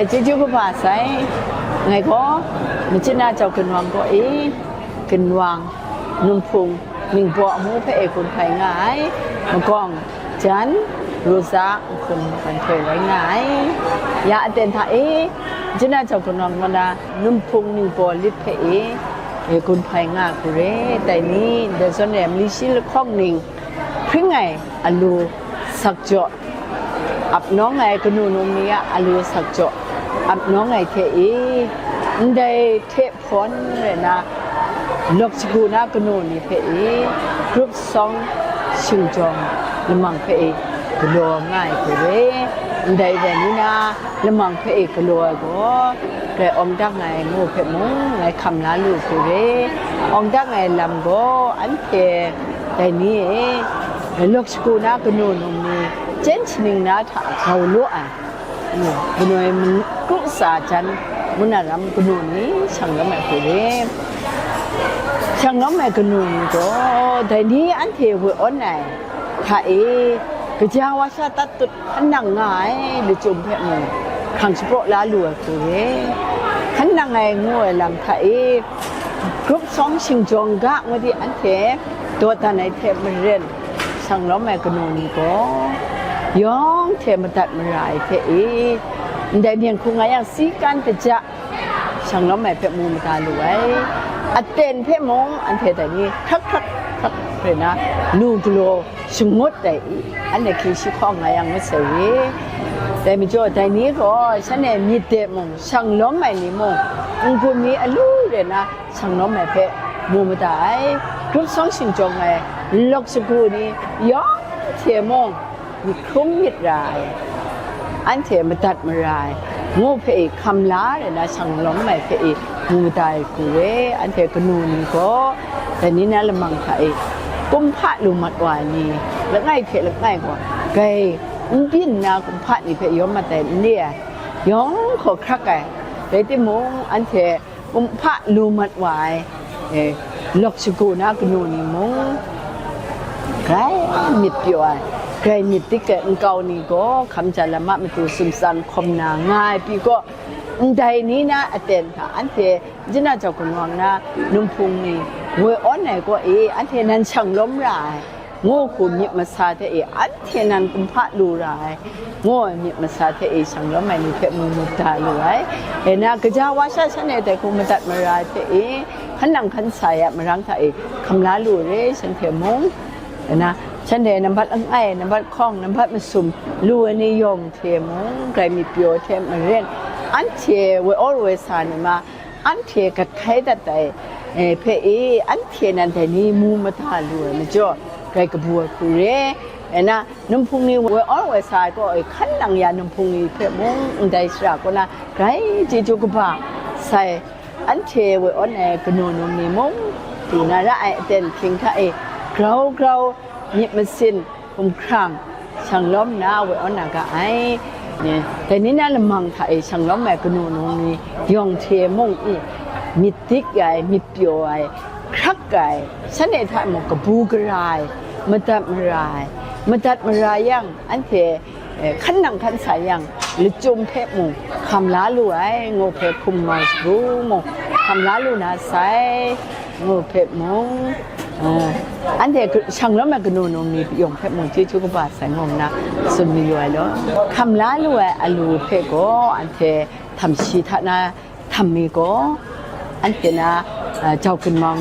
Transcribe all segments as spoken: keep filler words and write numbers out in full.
Chyeju kaba sai, ngai gaw, Machyin na jau gunwang kaw e, gunwang, Numhpung, ningbaw amu hpe e gun hpai nga ai, magawng, jan, Rosa, nhkun, makan htoi rai nga ai. Ya aten hta e, Machyin na jau gunwang kaw na, Numhpung ningbaw lit hpe e, e gun hpai nga ai hku re, dai ni, ndai zawn e, mali shi lahkawng ning, hpring ai alu sak jaw, ap nawng ai kanu num ni a alu sak jaw, ap nawng ai hte e, ndai hte hpawn rai na, lawk shagu na kanu ni hpe e, grup sawng shingjawng lamang hpe e, galaw nga ai hku re, ndai rai ni na, lamang hpe e galaw ai gaw, grai awng dang ai ngu hpe mung, ngai hkam la lu hku re, awng dang ai lam gaw, anhte dai ni e, lawk shagu na kanu num ni, chyen shaning na hta grau law ai, ganoi kru tsa jan, muna ram kanu ni shang lawm ai hku re. Shang lawm ai kanu ni gaw, dai ni anhte woi awn ai hta e, kaja wa sha tat tut hkan nang nga ai lachyum hpe mung, hkrang shapraw la lu ai hku re. Hkan nang ai ngu ai lam hta e, grup sawng shingjawng ga ngu di anhte dawdan ai hte maren, shang lawm ai kanu ni gaw, yawng hte madat mara ai hte e, ndai byin hku nga yang, si kan kaja, shang lawm ai hpe mu mada lu ai. Aten hpe mung anhte dai ni hkrak hkrak hkrak hkrak na, lu galaw shangut ai i, anhte hkying shi hkawng nga yang masai i. Dai majaw, dai ni gaw shanhte myit de mung, shang lawm ai ni mung, n-gun mi alu re na, shang lawm ai hpe mu mada ai. Grup sawng shingjawng ai lawk shagu ni yawng hte mung, myit hkrum myit ra ai, anhte madat mara ai, ngu hpe e hkam la rai na, shang lawm ai hpe e mu mada ai hku re, anhte kanu ni gaw, dai ni na lamang hta e, kumhpa lu mat wa ai ni, langai hte langai gaw, grai n byin nna kumhpa ni hpe yawm mat ai n re ai, yawng hkaw hkrak ai, rai timung, anhte kumhpa lu mat wa ai, e, lawk shagu na kanu ni mung, grai myit pyaw ai, grai myit dik ai nkau ni gaw, hkam ja lam a matu sumsan hkawm na nga ai pyi gaw, ndai ni na aten hta anhte Machyin na jau gunwang na Numhpung ni woi awn ai kaw e, anhte nan shang lawm ra ai, ngu hku myit masa hte e, anhte nan kumhpa lu ra ai, ngu ai myit masa hte e, shang lawm ai ni hpe mu mu da lu ai. E na, gaja wa sha shanhte dai hku madat mara ai hte e, hkan nang hkan sa ai a marang hta e, hkam la lu re, shanhte mung. E na, shanhte nambat langai, nambat hkawng, nambat masum lu ai ni yawng hte mung, grai myit pyaw hte maren, anhte woi awn woi sa ni ma, anhte gat hkai dat ai, e, hpe e, anhte nan dai ni mu mada lu ai majaw, grai kabu ai hku re. E na, Numhpung ni woi awn woi sa ai kaw e, hkan nang ya Numhpung ni hpe mung ndai shara kaw na grai chyeju kaba sai, anhte woi awn ai kanu num ni mung, du na ra ai aten hkying hta e, grau grau, myit masin, hkumhkrang, shang lawm nna woi awn na ga ai. Dai ni na lamang hta e shang lawm ai kanu num ni yawng hte mung i, myit dik ai, myit pyaw ai, hkrak ai, shanhte hta mung kabu gara ai, madat mara ai, madat mara yang, anhte, eh, hkan nang hkan sa yang, lachyum hpe mung hkam la lu ai, ngu hpe hkum mau shagu mung hkam la lu na sai, ngu hpe mung, eh, anhte shang lawm ai kanu num ni yawng hpe mung chyeju kaba sai ngu nna tsun mayu ai law. Hkam la lu ai alu hpe gaw anhte htam shi hta na, htam mi gaw, anhte na, a, jau gunwang,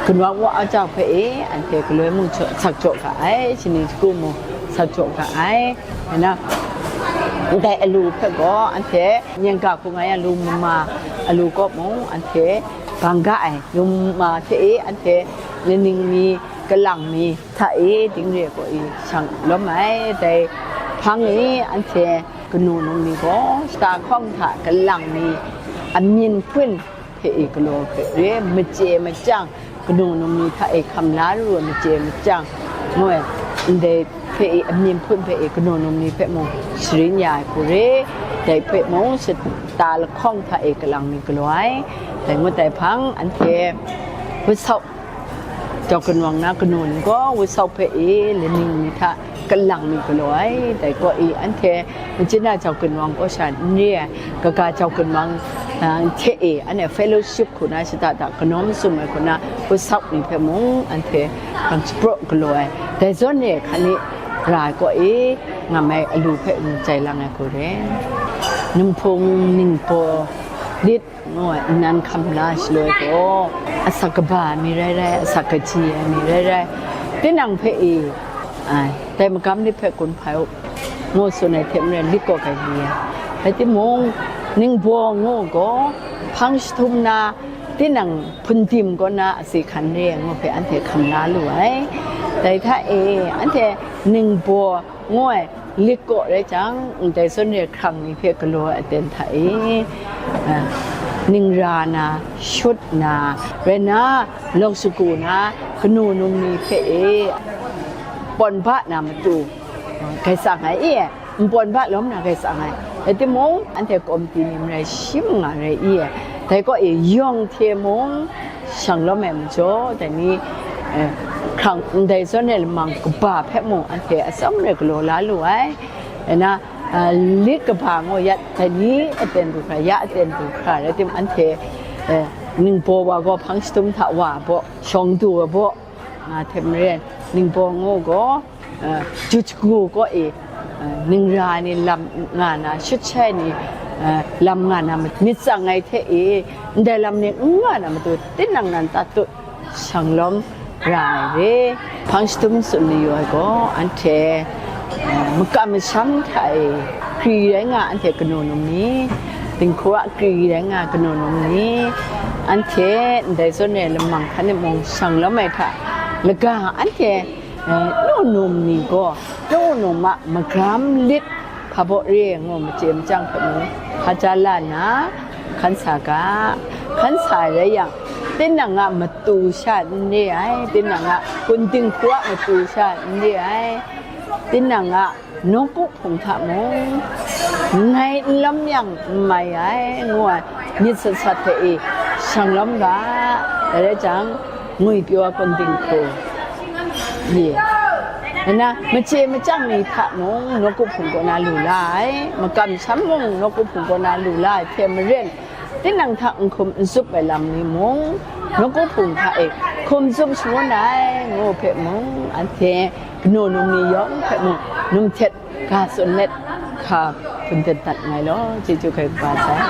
gunwang wa a jau hpe e, anhte galoi mung jaw, sak jaw ga ai, shaning shagu mung sak jaw ga ai. Nna, ndai alu hpe gaw, anhte nyen ga hku nga yang, lu mama alu kaw mung, anhte bang ga ai, lu mama hte e, anhte laning mi, kalang mi, hta e, dingre kaw e shang lawm ai, dai hpang e anhte kanu num ni gaw, shata hkawng hta kalang mi, amyin hpun hpe e galaw hpe re, machye machyang, kanu num ni hta e hkam la ru ai machye machyang, ngu ai, ndai hpe e amyin hpun hpe e kanu num ni hpe mung sharin ya ai hku re, dai hpe mung shata lahkawng hta e kalang mi galaw ai, dai ngut ai hpang, anhte wusau, Jau gunwang na kanu ni gaw, wusau hpe e laning ni hta Kalang mi galaw ai, dai kaw i anhte machyin a jau ginwang kaw sha n re ai, kaga jau ginwang, a, hte e, anhte fellowship hku na shada da kanaw masum ai hku na hkusap ni hpe mung anhte hkrang shapraw galaw ai, dai zawn e hkan e ra ai kaw e, ngam ai alu hpe n jai lang ai hku re. Numhpung ningbaw lit ngu ai nnan hkam la shaloi gaw, asak kaba ai mi rai rai, asak kaji ai mi rai rai, tinang hpe e, ai, dai magam lit hpe gun hpai u, ngu tsun ai hte maren lit kaw gai li ai. Rai timung, ningbaw ngu gaw, hpang jahtum na, tinang hpundim kaw na a si hkan re ai ngu hpe anhte hkam la lu ai. Dai hta e, anhte ningbaw ngu ai lit kaw rai jang, ndai zawn re hkrang ni hpe galaw ai aten hta e, a, ningra na, shut na, rai na, lawk shagu na, kanu num ni hpe e, pawn ba na matu, gai tsang ai e, n pawn ba lawm na gai tsang ai. Rai timung, anhte kawmti ni marai shi manga rai i e, dai kaw e yawng hte mung, shang lawm ai majaw, dai ni, eh, hkrang ndai zawn ai lamang kaba hpe mung anhte atsam rai galaw la lu ai. Rai na, ah, lit kaba ngu yat, dai ni aten du hkra, ya aten du hkra, rai tim anhte, eh, ningbaw wa gaw hpang jahtum hta wa ai baw, shawng du ai baw, nga hte maren, ningbaw ngu gaw, eh, ju shagu kaw e, eh, ningra ni lam nga na, shut shai ni, eh, lam nga na, myit tsang ai hte e, ndai lam ni n nga na matu, tinang nan tatut, shang lawm ra ai re. Hpang jahtum tsun mayu ai gaw, anhte, eh, makam masham hta e, hkri rai nga anhte kanu num ni, dinghku a hkri rai nga kanu num ni, anhte ndai zawn ai lamang hkan e mung shang lawm ai hta, laga anhte, eh, nu num ni gaw, nu num a magram lit hpa baw re ai ngu machye machyang hpe mung, hpa ja la na, hkan sa ga, hkan sa ai rai yang, tinang a matu sha n re ai, tinang a kun dinghku a matu sha n re ai, tinang a nawku hpung hta mung, ngai n lam yang n mai ai, ngu ai myit sat sat hte e shang lawm ga, dai rai jang, ngwi pyaw ai kun dinghku, ye, nna, machye machyang ni hta mung nawku hpung kaw na lu la ai, makam masham mung nawku hpung kaw na lu la ai hte maren, tinang hta n hkum n tsup ai lam ni mung, nawku hpung hta e hkum tsup shangun ai, ngu hpe mung, anhte kanu num ni yawng hpe mung, num htet ga tsun let, hka hpun dat dat nngai law, chyeju hkai kaba sai.